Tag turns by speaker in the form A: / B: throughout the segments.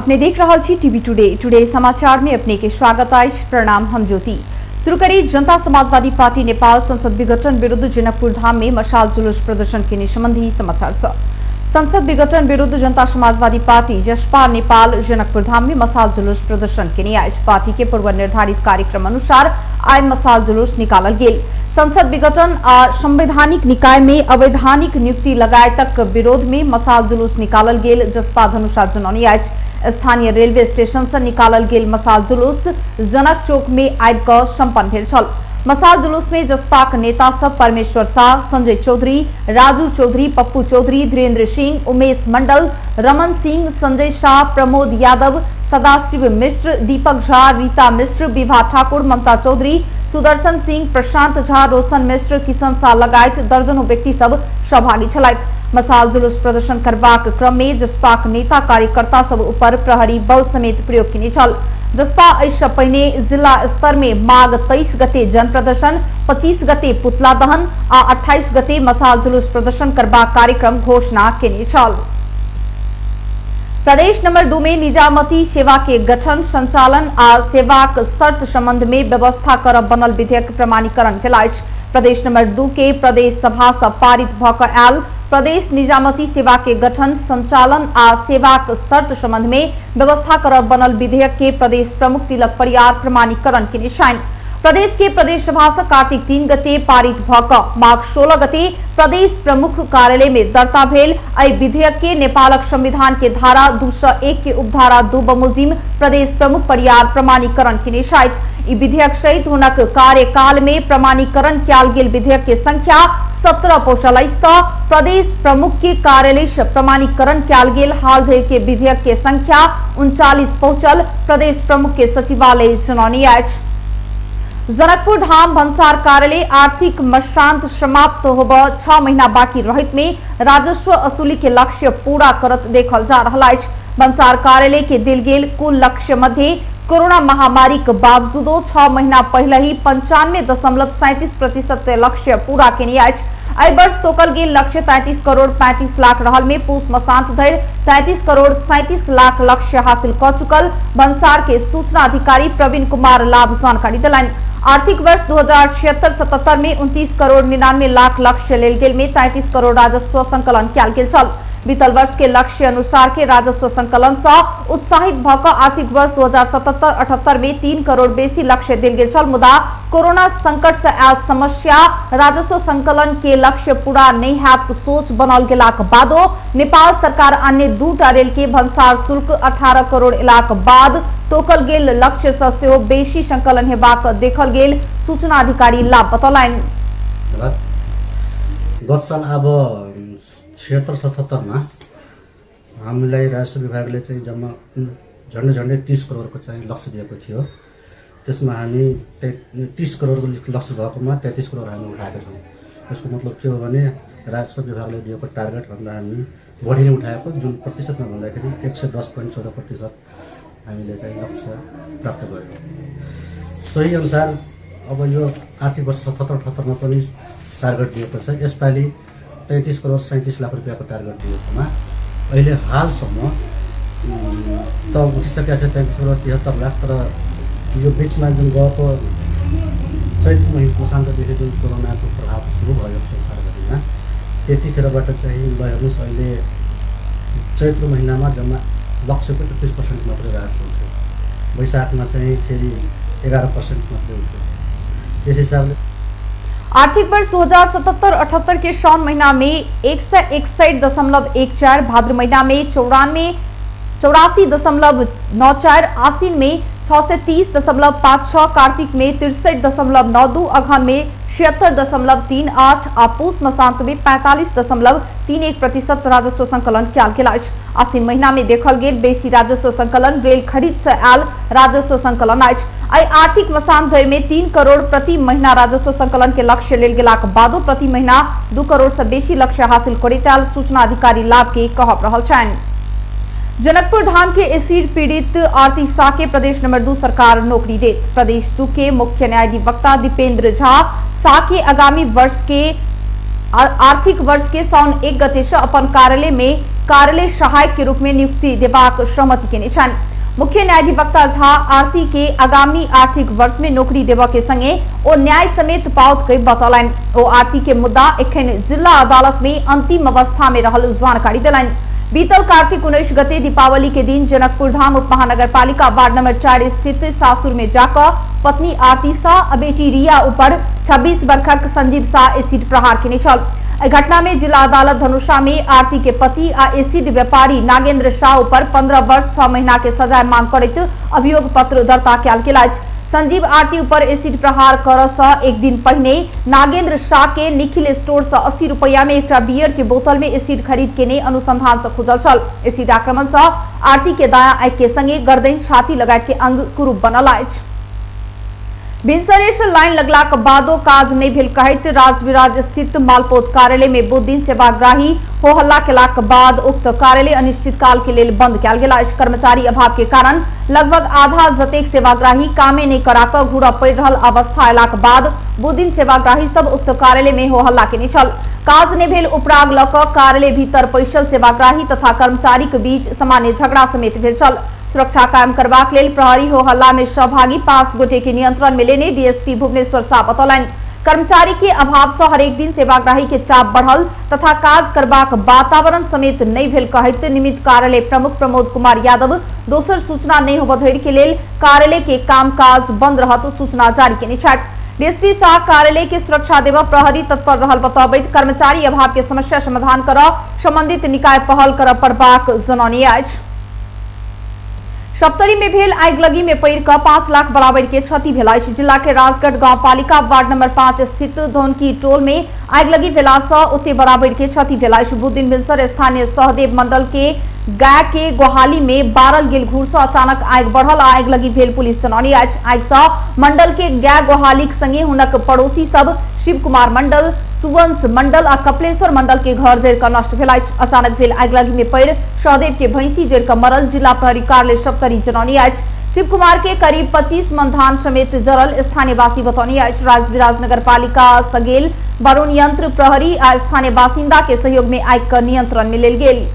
A: अपने देख रहल छी टीवी टुडे। टुडे समाचार में अपने के स्वागत अछि। प्रणाम, हम ज्योति। शुरू करी जनता समाजवादी पार्टी नेपाल संसद विघटन विरुद्ध जनकपुर धाम में मशाल जुलूस प्रदर्शन के संबंधी समाचार से। संसद विघटन विरुद्ध जनता समाजवादी पार्टी जसपा नेपाल जनकपुर धाम में मशाल जुलूस प्रदर्शन केने अछि। पार्टी के पूर्व निर्धारित कार्यक्रम अनुसार आइ मशाल जुलूस निकालल गेल। संसद विघटन आ संवैधानिक निकाय में अवैधानिक नियुक्ति लगायतक विरोध में मशाल जुलूस निकालल गेल जसपा धनुषा जनौने अछि। स्थानीय रेलवे स्टेशन से निकालल गेल मशाल जुलूस जनक चौक में आबि कऽ संपन्न भेल छल। मशाल जुलूस में जसपाक नेता सब परमेश्वर शाह, संजय चौधरी, राजू चौधरी, पप्पू चौधरी, धीरेन्द्र सिंह, उमेश मंडल, रमन सिंह, संजय शाह, प्रमोद यादव, सदाशिव मिश्र, दीपक झा, रीता मिश्र, विभा ठाकुर, ममता चौधरी, सुदर्शन सिंह, प्रशांत झा, रोशन मिश्र, किशन शाह लगायत दर्जनों व्यक्ति सब सहभागी छलथि। मशाल जुलूस प्रदर्शन करबाक क्रम में जसपाक नेता कार्यकर्ता सब ऊपर प्रहरी बल समेत प्रयोग केने छल। जसपा एहिसँ पहिने जिला स्तर में माघ 23 गते जन प्रदर्शन, 25 गते पुतला दहन आ 28 गते मशाल जुलूस प्रदर्शन करबाक कार्यक्रम घोषणा केने छल। प्रदेश नंबर 2 में निजामती सेवा के गठन, संचालन आ सेवाक शर्त संबंध में व्यवस्था करब बनल विधेयक प्रमाणीकरण भेल अछि। प्रदेश नंबर 2 के प्रदेश सभा से पारित भऽ कऽ आयल प्रदेश निजामती सेवा के गठन, संचालन आ सेवाक शर्त संबंध में व्यवस्था करब बनल विधेयक के प्रदेश प्रमुख तिलक परियार प्रमाणीकरण केने छनि। प्रदेश के प्रदेश सभा से कार्तिक 3 गते पारित भऽ कऽ माघ 16 गते प्रदेश प्रमुख कार्यालय में दर्ता भेल एहि विधेयक के नेपालक संविधान के धारा 201 के उपधारा 2 बमोजिम प्रदेश प्रमुख परियार प्रमाणीकरण केने छथि। ई विधेयक सहित हुनक कार्यकाल में प्रमाणीकरण कयल गेल विधेयक के संख्या 17 पहुंचल अछि तऽ प्रदेश प्रमुख के कार्यालय से प्रमाणीकरण कयल गेल हाल धरि के विधेयक के संख्या 39 पहुंचल प्रदेश प्रमुख के सचिवालय जनौने अछि। जनकपुर धाम भन्सार कार्यालय आर्थिक मशांत समाप्त होब 6 महीना बाकी रहित में राजस्व असूली के लक्ष्य पूरा करत देखल जा रहा अछि। भन्सार कार्यालय के देल गेल कुल लक्ष्य मध्य कोरोना महामारी के बावजूदो 6 महीना पहले ही 95.37% लक्ष्य पूरा केने अछि। एहि वर्ष तोकल गेल लक्ष्य 33 करोड़ 35 लाख रहल में पूस मसांत धरि 33 करोड़ 37 लाख लक्ष्य हासिल क चुकल भन्सार के सूचना अधिकारी प्रवीण कुमार लाभ जानकारी देलनि। आर्थिक वर्ष 2076-77 में 29 करोड़ 99 लाख लक्ष्य लेल गेल में 33 करोड़ राजस्व संकलन कयल गेल छल। बीतल वर्ष के लक्ष्य अनुसार के राजस्व संकलन से उत्साहित भऽ कऽ आर्थिक वर्ष 2077-78 में 3 करोड़ बेसी लक्ष्य देल गेल छल, मुदा कोरोना संकट से आयल समस्या राजस्व संकलन के लक्ष्य पूरा नहीं हैत सोच बनल गेलाक बादो नेपाल सरकार अन्य 2टा रेल के भन्सार शुल्क 18 करोड़ एलाक बाद तोकल गेल लक्ष्य से सेहो बेसी संकलन हेबाक देखल गेल सूचना अधिकारी लाभ बतौलनि।
B: गत साल अब 76-77 मा हामीलाई राजस्व विभागले चाहिँ जम्मा झन्डै झन्डै 30 करोडको चाहिँ लक्ष्य दिएको थियो। त्यसमा हामी 30 करोडको लक्ष्य भएकोमा 33 करोड हामी उठाएका छौँ। यसको मतलब के हो भने राजस्व विभागले दिएको टार्गेटभन्दा हामी बढी नै उठाएको, जुन प्रतिशतमा भन्दाखेरि 110.14% हामीले चाहिँ लक्ष्य प्राप्त गऱ्यौँ। सोही अनुसार अब यो आर्थिक वर्ष 77-78 मा पनि टार्गेट दिएको छ। यसपालि 33 करोड 37 लाख रुपियाँको टार्गेट दिएकोमा अहिले हालसम्म त उठिसकेको छ 33 करोड 73 लाख, तर यो बिचमा जुन गएको चैत मसान्तदेखि जुन कोरोनाको प्रभाव सुरु भयो संसारभरिमा, त्यतिखेरबाट चाहिँ ल हेर्नुहोस् अहिले चैत्र महिनामा जम्मा लक्ष्यको 31% मात्रै राजस्व उठ्यो, वैशाखमा चाहिँ फेरि 11% मात्रै उठ्यो। त्यस हिसाबले
A: आर्थिक वर्ष 2077-78 के साउन महीना में 161.14, भाद्र महीना में 84.94, आसिन में 630.56, कार्तिक में 63.92, अघन में 76.38 आ पूस मसांत में 45.31% राजस्व संकलन कयल गेल अछि। आसिन महीना में देखल गेल बेसी राजस्व संकलन रेल खरीद से आयल राजस्व संकलन अछि। एहि आर्थिक मसांत धरि में 3 करोड़ प्रति महीना राजस्व संकलन के लक्ष्य लेल गेलाक बादो प्रति महीना 2 करोड़ से बेसी लक्ष्य हासिल करैत आयल सूचना अधिकारी लाभ के कहब रहल छनि। जनकपुर धाम के एसिड पीड़ित आरती शाह के प्रदेश नंबर 2 सरकार नौकरी देत। प्रदेश 2 के मुख्य न्यायाधिवक्ता दीपेंद्र झा शाह के आगामी वर्ष के आर्थिक वर्ष के साउन 1 गते से अपन कार्यालय में कार्यालय सहायक के रूप में नियुक्ति देबाक सहमति केने छनि। मुख्य न्यायाधिवक्ता झा आरती के आगामी आर्थिक वर्ष में नौकरी देबऽ के संगे ओ न्याय समेत पाओत के बतौलनि। ओ आरती के मुद्दा एखन जिला अदालत में अंतिम अवस्था में रहल जानकारी देलनि। बीतल कार्तिक 19 गते दीपावली के दिन जनकपुर धाम उप महानगरपालिका वार्ड नंबर 4 स्थित सासुर में जाकर पत्नी आरती शाह आ बेटी रिया ऊपर 26 वर्षक संजीव शाह एसिड प्रहार केने छल। एहि घटना में जिला अदालत धनुषा में आरती के पति आ एसिड व्यापारी नागेंद्र शाह ऊपर 15 वर्ष 6 महीना के सजाय मांग करैत अभियोग पत्र दर्ता कयल गेल अछि। संजीव आरती ऊपर एसिड प्रहार करऽ सँ एक दिन पहिने नागेंद्र शाह के निखिल स्टोर से 80 रुपया में एकटा बियर के बोतल में एसिड खरीद केने अनुसंधान से खुजल छल। एसिड आक्रमण से आरती के दायां आँखि के संगे गर्दन, छाती लगायत के अंग कुरूप बनल अछि। भिनसरेश लाइन लगलाक बादो काज नहि भेल कहैत राजविराज स्थित मालपोत कार्यालय में बुध दिन सेवाग्राही हो हल्ला केलाक बाद उक्त कार्यालय अनिश्चित काल के लेल बंद कयल गेल अछि। कर्मचारी अभाव के कारण लगभग आधा जतेक सेवाग्राही कामे नहि करा कऽ घूरऽ पड़ि रहल अवस्था अयलाक बाद बुध दिन सेवाग्राही सब उक्त कार्यालय में हो हल्ला केने छल। काज नहि भेल उपराग लऽ कऽ कार्यालय भीतर पैसल सेवाग्राही तथा कर्मचारी के बीच सामान्य झगड़ा समेत भेल छल। सुरक्षा कायम करबाक लेल प्रहरी हो हल्ला में सहभागी 5 गोटे के नियंत्रण में लेने डीएसपी भुवनेश्वर शाह बतौलनि। कर्मचारी के अभाव से हरेक दिन सेवाग्राही के चाप बढ़ल तथा काज करबाक वातावरण समेत नहि भेल कहैत निमित्त कार्यालय प्रमुख प्रमोद कुमार यादव दोसर सूचना नहि होबऽ धरि के लेल कार्यालय के कामकाज बंद रहत सूचना जारी केने छथि। डीएसपी शाह कार्यालय के सुरक्षा देबऽ प्रहरी तत्पर रहल बतबैत कर्मचारी अभाव के समस्या समाधान करऽ संबंधित निकाय पहल करऽ पड़बाक जनौने अछि। सप्तरी में भेल आगिलगी में पड़ि कऽ 5 लाख बराबर के क्षति भेल अछि। जिला के राजगढ़ गांवपालिका वार्ड नंबर 5 स्थित धोनकी टोल में आगिलगी भेला से ओते बराबर के क्षति भेल अछि। बुध दिन भिनसर स्थानीय सहदेव मंडल के गाय के गोहाली में बारल गेल घूर से अचानक आगि बढ़ल आ आगिलगी भेल पुलिस जनौने अछि। आगि से मंडल के गाय गोहालीक संगे हुनक पड़ोसी सब शिव कुमार मंडल, सुवंश मंडल आ कपिलेश्वर मंडल के घर जरि कऽ नष्ट भेल अछि। अचानक भेल आगिलगी में पड़ि सहदेव के भैंसी जरि कऽ मरल जिला प्रहरी कार्यालय सप्तरी जनौने अछि। शिव कुमार के करीब 25 मन धान समेत जरल स्थानीयवासी बतौने अछि। राजविराज नगरपालिका सगेल वरुण यंत्र प्रहरी आ स्थानीय बासिन्दा के सहयोग में आगि के नियंत्रण में लेल गेल।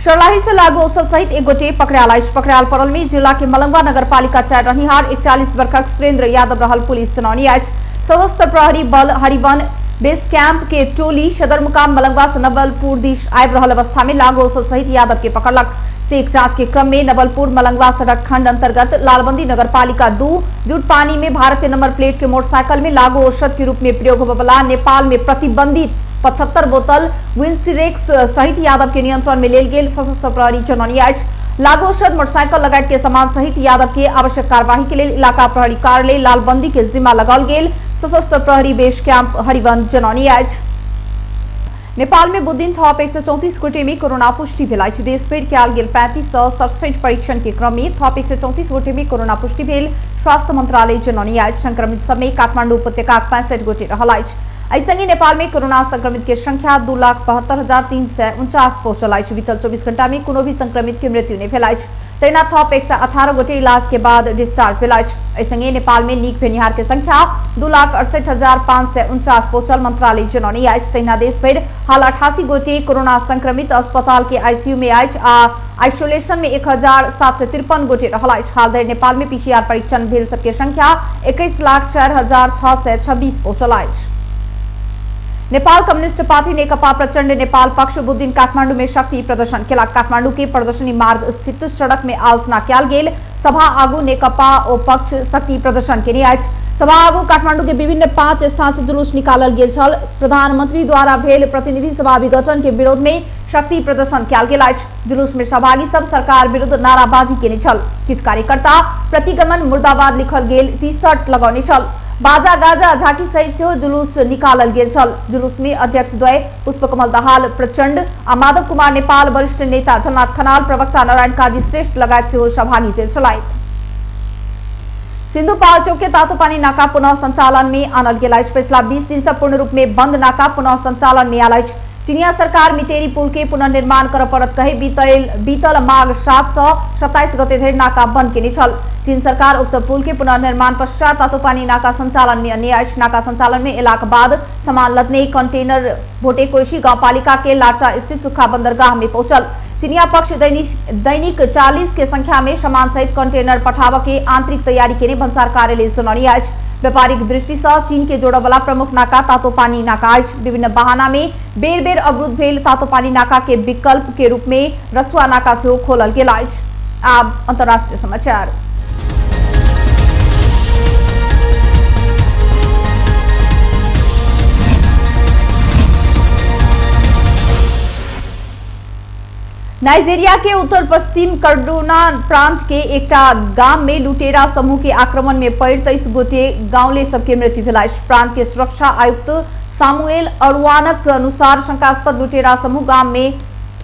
A: सर्लाही से लागू औषध सहित एक गोटे पकड़ायल अछि। पकड़ायल पड़ल में जिला के मलंगवा नगरपालिका 4 रहनिहार 41 वर्षक सुरेंद्र यादव रहल पुलिस जनौने अछि। सशस्त्र प्रहरी बल हरिवन बेस कैंप के टोली सदरमुकाम मलंगवा से नवलपुर दिश आबि रहल अवस्था में लागू औषध सहित यादव के पकड़लक। चेक जांच के क्रम में नवलपुर मलंगवा सड़क खंड अंतर्गत लालबंदी नगरपालिका 2 जुटपानी में भारतीय नंबर प्लेट के मोटरसाइकिल में लागू औषध के रूप में प्रयोग होबयवला नेपाल में प्रतिबंधित 75 बोतल विंसिरेक्स सहित यादव के नियंत्रण में लेल गेल सशस्त्र प्रहरी जनौने अछि। लागू औषध मोटरसाइकिल लगायत के सामान सहित यादव के आवश्यक कार्यवाही के लेल इलाका प्रहरी कार्यालय लालबंदी के जिम्मा लगाओल गेल सशस्त्र प्रहरी बेस कैंप हरिवन जनौने अछि। नेपाल में बुधदिन थप 134 गोटे में कोरोना पुष्टि भेल अछि। देशभरि कयल गेल 3567 परीक्षण के क्रम में थप 134 गोटे में कोरोना पुष्टि भेल स्वास्थ्य मंत्रालय जनौने अछि। संक्रमित सब में काठमांडू उपत्यकाक 65 गोटे रहल अछि। एहि संगे नेपाल में कोरोना संक्रमित के संख्या 2,72,349 पहुंचल अछि। बीतल 24 घंटा में कोनो भी संक्रमित के मृत्यु नहि भेल अछि। तहिना थप 118 गोटे इलाज के बाद डिस्चार्ज भेल अछि। एहि संगे नेपाल में नीक भेनिहार के संख्या 2,68,549 पहुंचल मंत्रालय जनौने अछि। तहिना देशभरि हाल 88 गोटे कोरोना संक्रमित अस्पताल के आईसीयू में अछि आ आइसोलेशन में 1,753 गोटे रहल अछि। हाल धरि नेपाल में पीसीआर परीक्षण भेल सबके संख्या 21,04,626 पहुंचल अछि। नेपाल कम्युनिस्ट पार्टी नेकपा प्रचण्ड नेपाल पक्ष बुधदिन काठमांडू में शक्ति प्रदर्शन केलक। काठमांडू के प्रदर्शनी मार्ग स्थित सड़क में आलोचना कयल गेल। सभा आगू नेकपा ओ पक्ष शक्ति प्रदर्शन केने अछि। सभा आगू काठमांडू के विभिन्न 5 स्थान से जुलूस निकालल गेल छल। प्रधानमंत्री द्वारा भेल प्रतिनिधि सभा विघटन के विरोध में शक्ति प्रदर्शन कयल गेल अछि। जुलूस में सहभागी सब सरकार विरुद्ध नाराबाजी केने छल। किछु कार्यकर्ता प्रतिगमन मुर्दाबाद लिखल गेल टी शर्ट लगौने छल। बाजा गाजा झांकी सहित सेहो जुलूस निकालल गेल छल। जुलूस में अध्यक्ष द्वय पुष्पकमल दाहाल प्रचंड आ माधव कुमार नेपाल, वरिष्ठ नेता झलनाथ खनाल, प्रवक्ता नारायण काजी श्रेष्ठ लगायत सेहो सहभागी भेल छलथि। सिन्धुपाल्चोक के तातोपानी नाका पुनः संचालन में आनल गेल अछि। पिछला 20 दिन से पूर्ण रूप में बंद नाका पुनः संचालन में आयल अछि। चिनिया सरकार मितेरी पुल के पुनर्निर्माण कर पड़त कहे बीतल माघ 7 से 27 गते धरि नाका बंद केने छल। चीन सरकार उक्त पुल के पुनर्निर्माण पश्चात तातोपानी नाका संचालन में अन्य अछि। नाका संचालन में एलाक बाद सामान लदने कंटेनर भोटेकोशी गांवपालिका के लाचा स्थित सुखा बंदरगाह में पहुंचल। चिनिया पक्ष दैनिक 40 के संख्या में सामान सहित कंटेनर पठाव के आंतरिक तैयारी केने भन्सार कार्यालय जनौने अछि। व्यापारिक दृष्टि से चीन के जोड़े वाला प्रमुख नाका तातोपानी नाका अछि। विभिन्न बहाना में बेर बेर अवरुद्ध भेल तातोपानी नाका के विकल्प के रूप में रसुआ नाका सेहो खोलल गेल अछि। आब अंतर्राष्ट्रीय समाचार। नाइजीरिया के उत्तर पश्चिम कडुना प्रांत के एकटा गाम में लुटेरा समूह के आक्रमण में पड़ि 23 गोटे गांवले सबके मृत्यु भेल अछि। प्रांत के सुरक्षा आयुक्त सामुएल अरुआनक अनुसार शंकास्पद लुटेरा समूह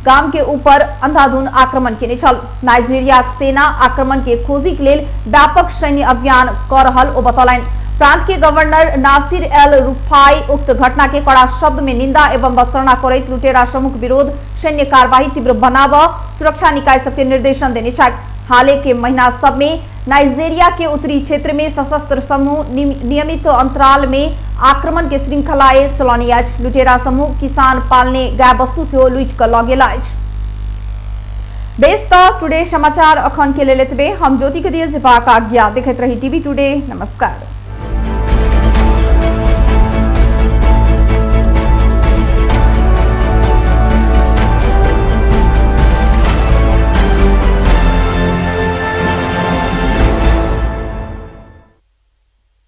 A: गाम के ऊपर अंधाधुन आक्रमण केने छल। नाइजीरिया सेना आक्रमण के खोजी के लेल व्यापक सैन्य अभियान क रहल ओ बतौलनि। प्रांत के गवर्नर नासिर एल रुफाई उक्त घटना के कड़ा शब्द में निंदा एवं भर्त्सना करैत लुटेरा समूह विरोध सैन्य कार्यवाही तीव्र बनाव सुरक्षा निकाय सबके निर्देशन देने छथि। हाले के महीना सब में नाइजीरिया के उत्तरी क्षेत्र में सशस्त्र समूह नियमित अंतराल में आक्रमण के श्रृंखला चलौने अछि। लुटेरा समूह किसान पालने गाय वस्तु सेहो लूटि कऽ लऽ गेल अछि। बेस त टुडे समाचार अखन के लेल एतबे। हम ज्योति के दिए जेबाक आज्ञा। देखैत रही टीवी टुडे। नमस्कार।